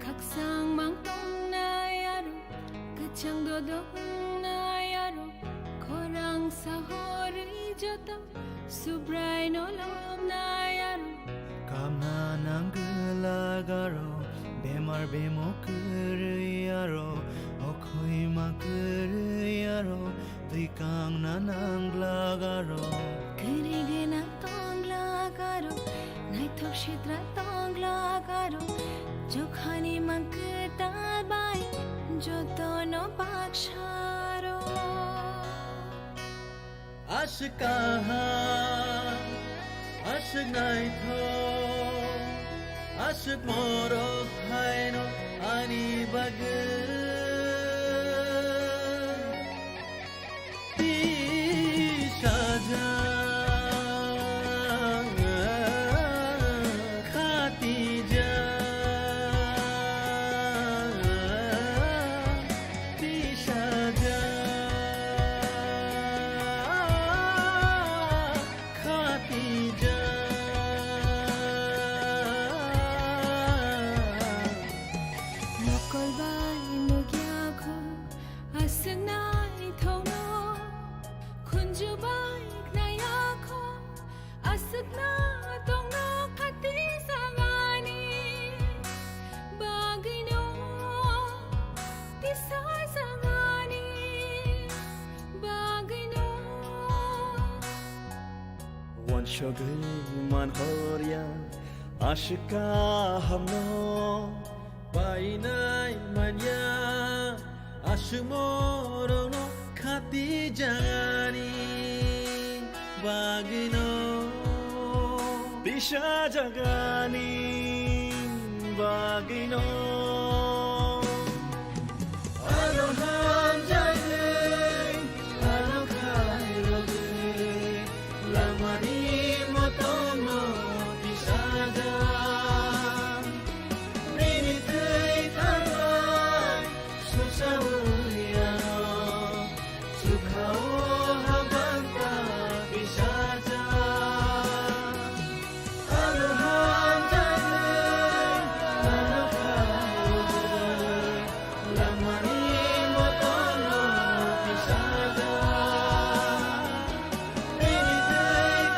Khakchang mang tongnai aro, kwchang dodok wngnai aro, khorang sahorwi joto Subraino lobnai aro. Kamna nang gwlak aro, bemar bemo kwrwi aro, okhoi ma kwrwi aro, twi kangna nang glak aro. Kwrwi gwnang tong glak aro, naithok sitra tong glak aro, jokhani mang kwtal bai jotono baksaro. Aswk kaham, aswk naithok, aswk morok phaino ani bagwi. Tisajak, khatijak, tisajak, khatijak. Mokol bai nukya kho, aswk naithokno, khunju bai khnaya kho, aswkna tongno khati jagani bagwino, tisa jagani bagwino. Uansugwi manhorya aswk kahamno, painai manya aswk morokno khati jagani bagwino, tisa jagani bagwino. Ano hamjagwi, ano khairogwi, langmani motono tisajak. Bini twi thanglai susaui ano, chukhao habanta tisajak. Ano hamjagwi, ano khairogwi, langmani motono tisajak. Bini twi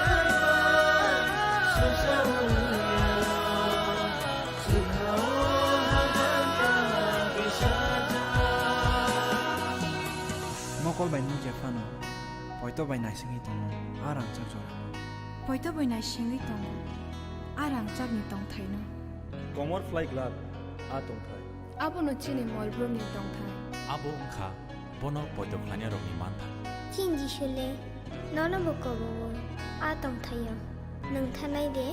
thanglai susaui ano, chukhao habanta tisajak. Mokol bai nukya phano, poito bai naisingwi tongo a rangchak jora. Poito bai naisingwi tongo a rangchakni tongthaino. Komor phlai glak a tongthai. Abono chini molbrumni tongthai. Abo wngkha bono poito khlainarokni manthai. Chini Jisule nono bo kobogo a tongthaio. Nwng thanai de?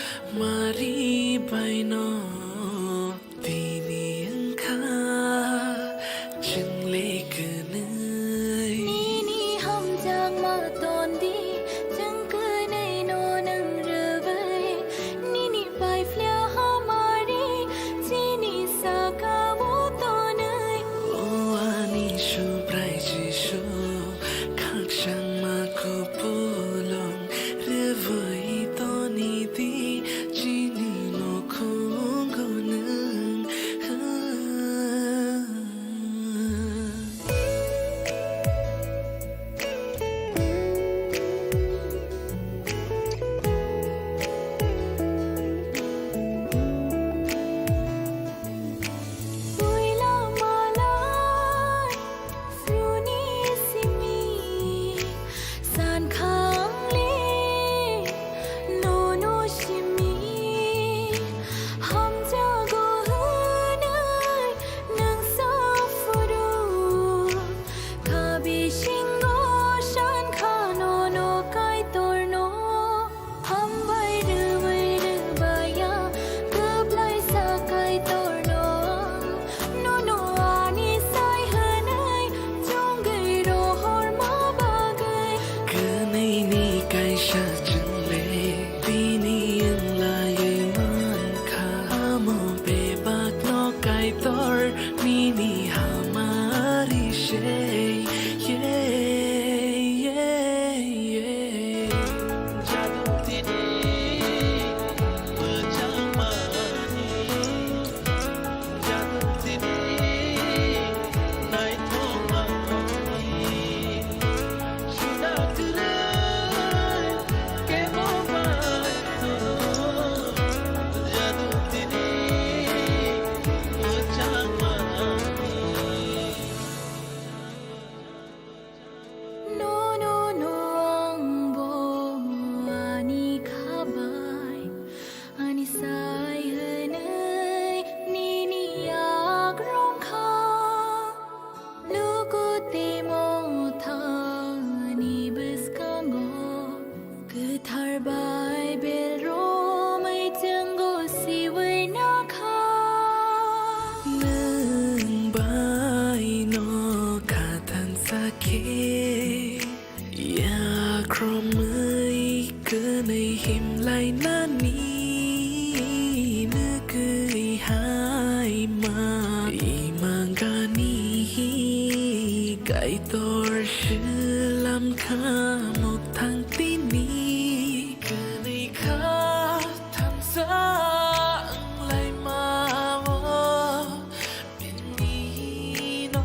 Hamari baino tini wngkha chwng le kwnwi. Nini hamjakma tondi, chwng kwnwi no nwng rwui. Nini paiphlya hamari, chini saka o tonwi. O ani Subrai Jisu, khakchangma kupulung rwui toni di, chini nukhungo nwng. Puila malai, sruni simi, sankha ang le, nono simi, hamjago hwnwi nwng sa phuru. Kha bisingo sankha nono Kaitorno hambai rwui rwbaiya, kwplaisa Kaitorno ang nono ani sai hwnwi chongwi rohorma bagwi. Kwnwini kaisa chwng le bini wng laiwi mankha, amo bebakno Kaitor nini hamari se. Ye, ye, ye. Jadutini, bwchangmani, jadutini, naithokmani. Nono no ang bo ani khabai. Ani sai hwnwi nini yak rwngkha, luku tei motha ni bwskango kwthar Baibel romwi chwngno siwi nakha. Nwng bai no kha thansa khe. Yakromwi kwnwi himlainani nugwi hai ma imangani Kaitor slam kha mukthang tini. Kwnwi kha thansa wnglaima o. Bini no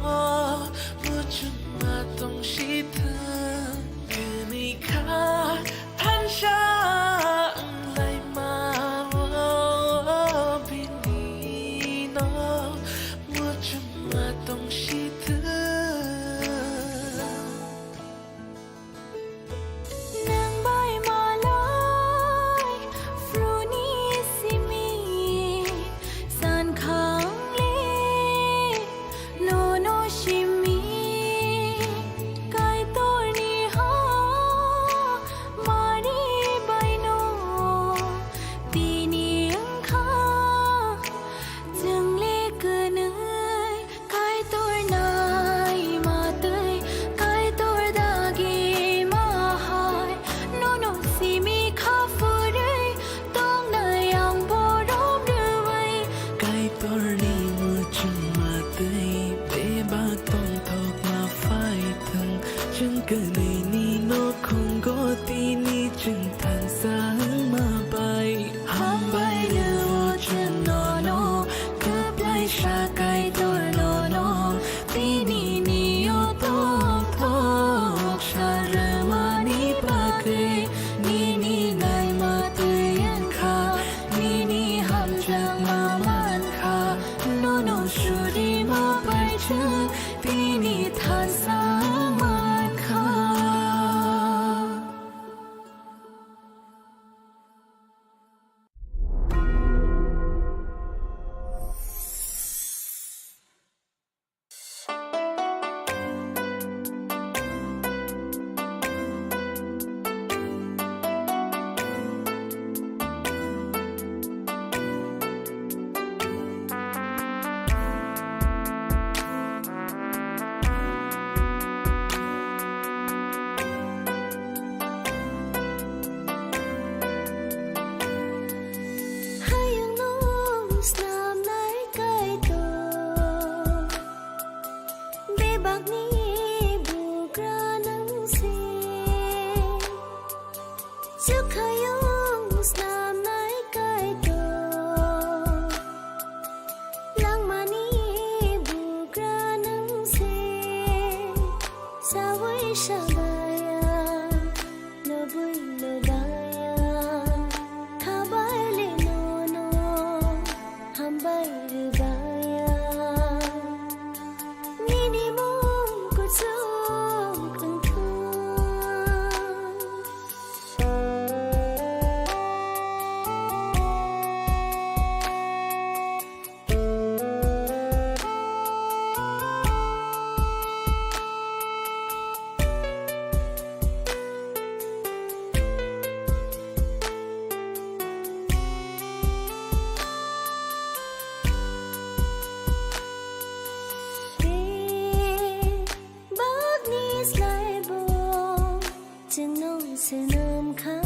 muchungma tong sithwng, kwnwi kha thansa wnglaima o. Bini no muchungma tong sithwng. Nwng bai malai phruni simi, sankha ang le nono simi. Kaitorni ha mari bai no tini wngkha. Chwng le kwnwi Kaitor naima twi, Kaitor dagi ma hai, nono simi kha phurwi tongnai ang borom rwui. Kaitorni muchungma twi bebak tongthokma phai thwng, chwng kwnwini nokhungo tini chwng thansa wngma bai. Hambai rw o chwng nono kwplaisa Kaitor nono, tini ni o tongthok sa rwmani bagwi, nini naima twi wngkha, nini hamjakma mankha, nono surima bai chwng tini thansa mankha. Chwkhayung snamnai Kaitor, langmani bugra nwng se. Sawi sabaya, lobwi lobaya, khabai le nono, hambai rwbaya. Nini mung kuchuk wngthung. Bebakni slaibo chwngno swnam kha,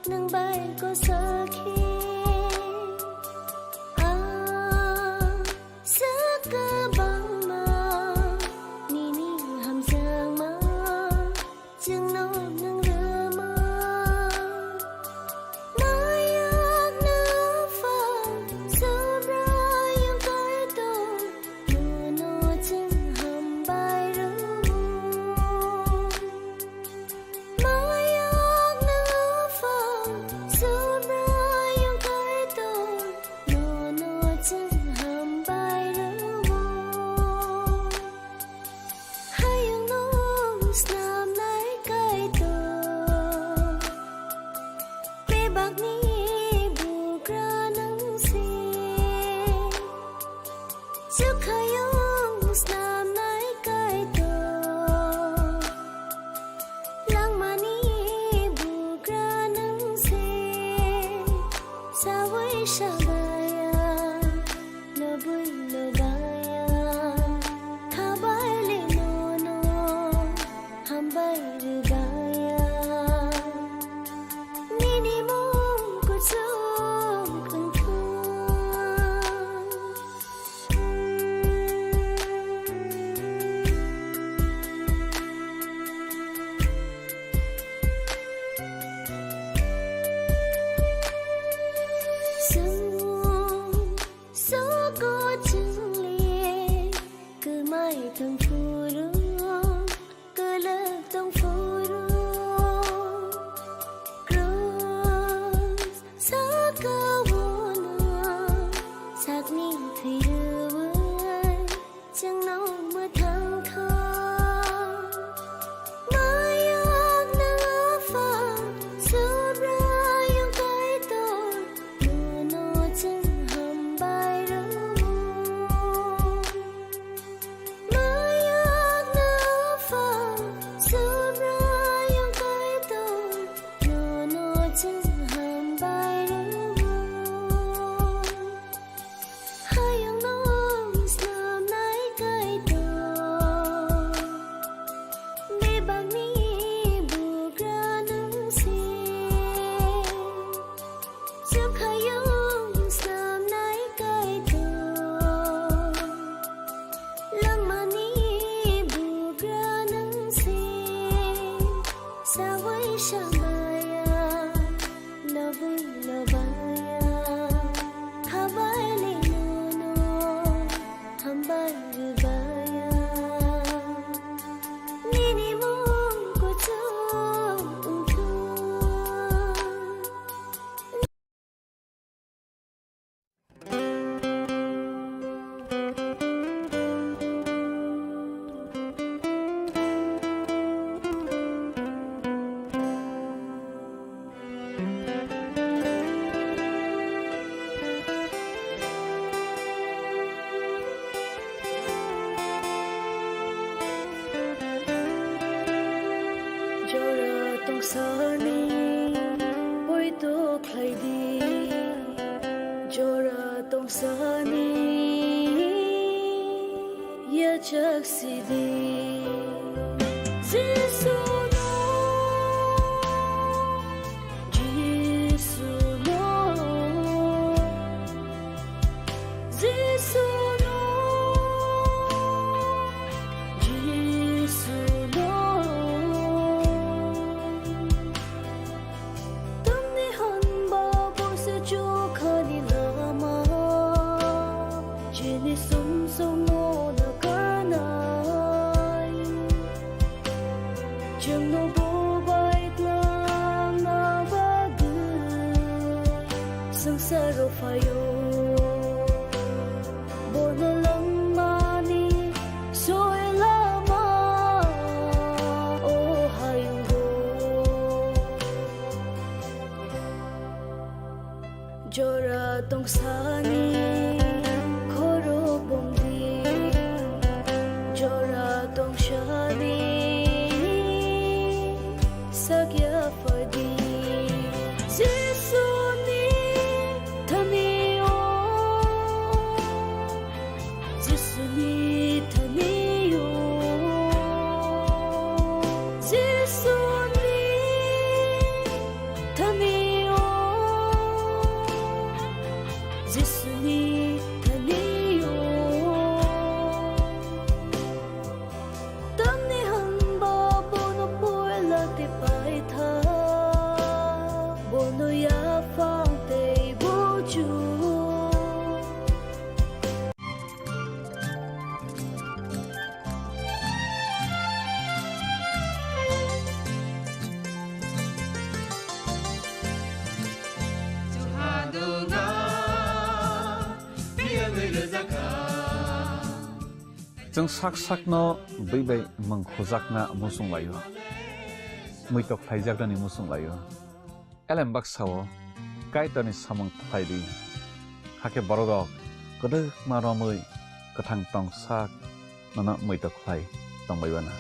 nwng bai kosa khe. A swk kwbangma nini hamjakma chwngno nwng rwma. Mayakno Apha Subraiyung Kaitor, nono chwng hambai rwo. Mayakno Apha Subraiyung Kaitor, nono chwng hambai rwo. Hayungno snamnai Kaitor, bebakni bugra nwng se. Chwkhayung snamnai Kaitor, langmani bugra nwng se. Sawi sabaya, lobwi lobaya, khabai le nono, hambai rwbaya. Nini mung kuchuk wngthung. Chwng sogo chwng le kwmai tong phuru, kwlwk tong phuru, cross sakao no sakni thwi rwui chwngno mwthang kha. Mayakno Apha Subraiyung Kaitor, nono chwng hambai rwo. Mayakno Apha Subraiyung Kaitor, nono chwng hambai rwo. Hayungno snamnai Kaitor, bebakni bugra nwng se. Chwkhayung snamnai Kaitor, langmani bugra nwng se. Sawi samaya, lobwi lobaya, khabai le nono, hambai rwbaya. Nini mung kuchuk wngthung. Jora tongsani poito khlai di, jora tongsani yachak sidi. Jisu no, Jisu no, Jisu no, Jisu no. Bo bai tlang na bagwi swngcharo phaio. Bono langmani soi lama o hayungo. Jora tongsani khorok bongdi, jora tongsani sakya phaidi. Jisuni thani o, Jisuni thani o, Jisuni thani o, Jisuni thani o. Tamni hwnba bono poila tei paitha, bono yaphang tei buchu. Chwng sak sakno bwi bai mwng khujakna muchung laio, muitok khlaijaknani muchung laio. Elem baksa-o Kaitorni samung khlai di, hakhe borok rok kwdwkma romwi kwthang tong sak nono muitok khlai tongbai bana.